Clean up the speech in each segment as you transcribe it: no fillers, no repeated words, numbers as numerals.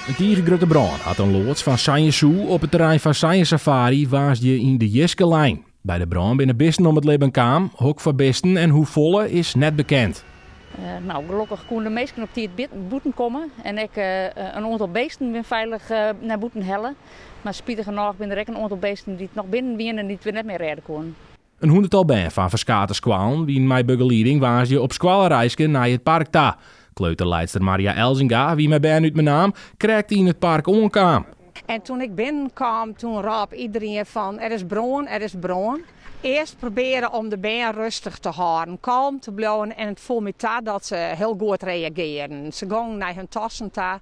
In tige grutte brân hat in loads fan Sanje Zoo op it terrein fan Sanje Safari woansdei yn de jiske lein. By de brân binne bisten om it libben kaam. Hokfoar bisten en hoefolle is net bekend. No, gelokkich koene de minsken op tiid bûten komme en ek in oantal beesten binne feilich nei bûten helle. Mar spitigernôch binne der ek in oantal beesten dy't noch binnen wiene en dy't we net mear rêde koene. In hûnderttal bern fan ferskate skoallen wienen mei begelieding woansdei op skoalreiske nei it park ta. Kleuterleidster Maria Elzinga wie mei bern út Menaam krekt yn it park oankaam. En toen ik binnenkwam, toen rôp iedereen fan er is brân, er is brân. Earst probearje om de bern rêstich te hâlden, kalm te bliuwen en it foel my ta dat se hiel goed reagearren. Se gongen nei hun tassen ta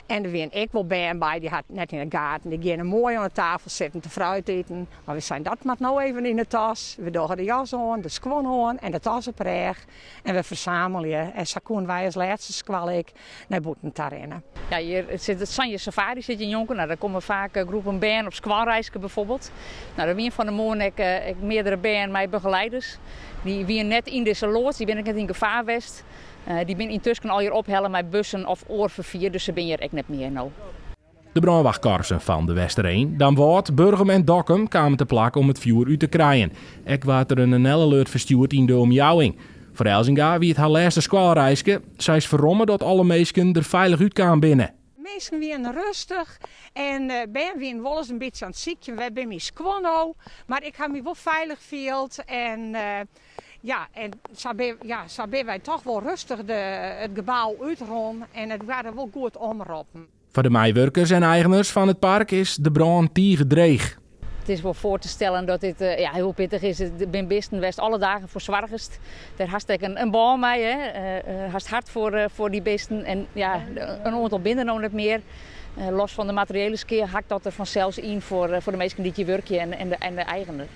en der wiene ek wol bern by dy hat net yn de gaten. Dy giene moai oan de tafel sitten te fruit iten. Mar we seinen dat moat no even yn de tas. We dogge de jas oan, de skuon oan en de tas op rêch en we fersamelje. En sa koene wy as lêste skoalle ek nei bûten ta rinne. Ja, hjir sit it Sanje Safari sit hjir njonken. Nou, dêr komme faak groepen bern op skoalreiske bijvoorbeeld. Nou, der wiene fan 'e moarn ek, ek meardere bern mei begeleiders. Dy wiene net yn dizze loads, dy binne ek net yn gefaar west. Dy binne yntusken allegear ophelle mei bussen of oar ferfier, dus se binne hjir ek net mear no. De brânwachtkorpsen fan De Westereen, Damwâld, Burgum en Dokkum kamen te plak om it fjoer út te krijen. Ek waard der in NL-alert ferstjoerd yn de omjouwing. Foar Elzinga wie it har lêste skoalreiske. Sy is ferromme dat alle minsken der feilich útkaam binne. Minsken wiene rêstich en bern wiene wolris in bytsje oan it sykjen, wêr binne myn skuon no? Mar ik ha my wol feilich field en ja, en sa bin, ja, sa binne wy toch wol rêstich de, it gebou útrûn en it waard wol goed omroppen. Foar de meiwurkers en eigeners fan it park is de brân tige dreech. It is wol foar te stellen dat dit ja, hiel pittich is. Der binne bisten wêr'tst alle dagen foar soargest. Dêr hast ek in bân mei. Hè. Hast hert foar, foar dy bisten. En ja, in oantal binne der no net mear. Los fan de materiële skea hakt dat der fansels yn foar, foar de minsken dy't hjir wurkje en, en, de, en de eigener.